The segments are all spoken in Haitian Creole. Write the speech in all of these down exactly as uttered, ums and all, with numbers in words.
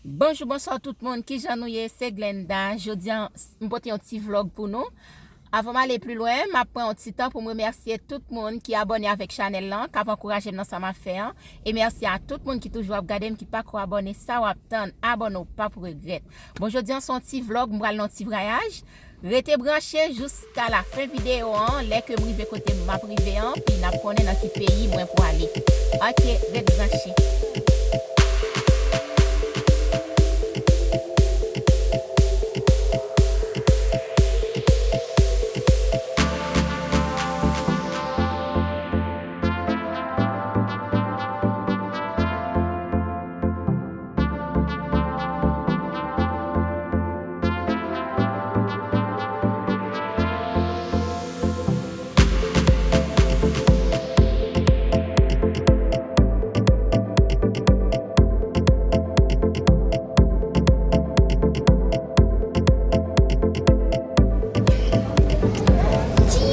Bonjou, bonswa tout moun, kijan nou ye? Se Glenda. Jodi a, m pote yon ti vlog pou nou. Avan m ale pi lwen, m ap pran yon ti tan pou m remèsye tout moun ki abòne avèk chanèl lan, k ap ankouraje m nan sa m ap fè an. E mèsi a tout moun ki toujou ap gade m, ki pako abòne, sa w ap tann, abòne w p ap regrèt. Bon, jodi a, se yon ti vlog, m pral nan yon ti vwayaj. Rete branche jiska la fen videyo an, lè ke m rive kote m ap rive an, pi n ap konnen nan ki peyi mwen pwale. Ok, ret branche.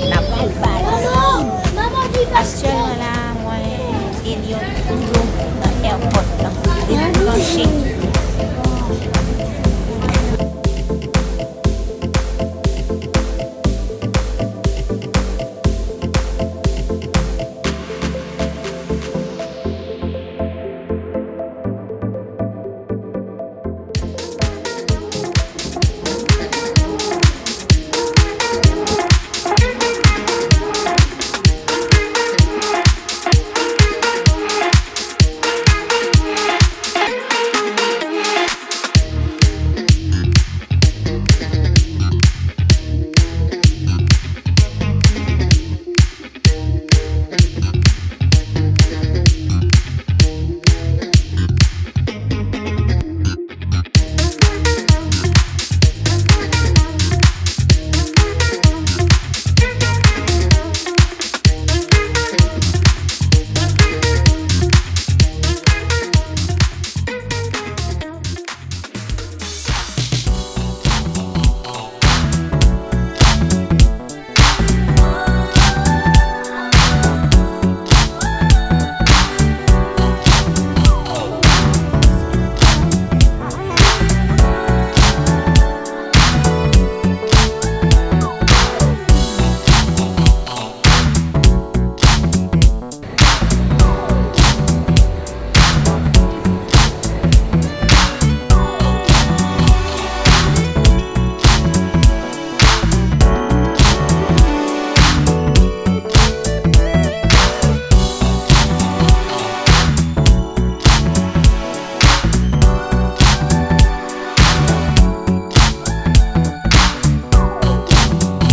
N ap pale. Aktyèlman la, mwen, Eliot, toujou nan airport lan. Rete branche.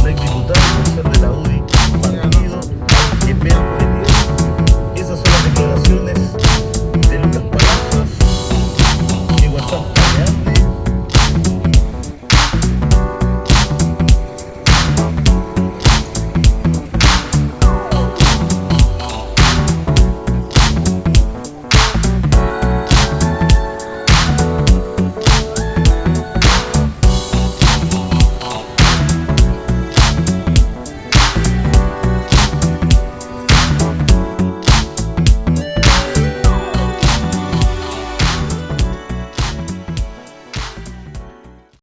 Una ejecutada en el sur de la UDI, partido de Pedro de Dios. Esas son las declaraciones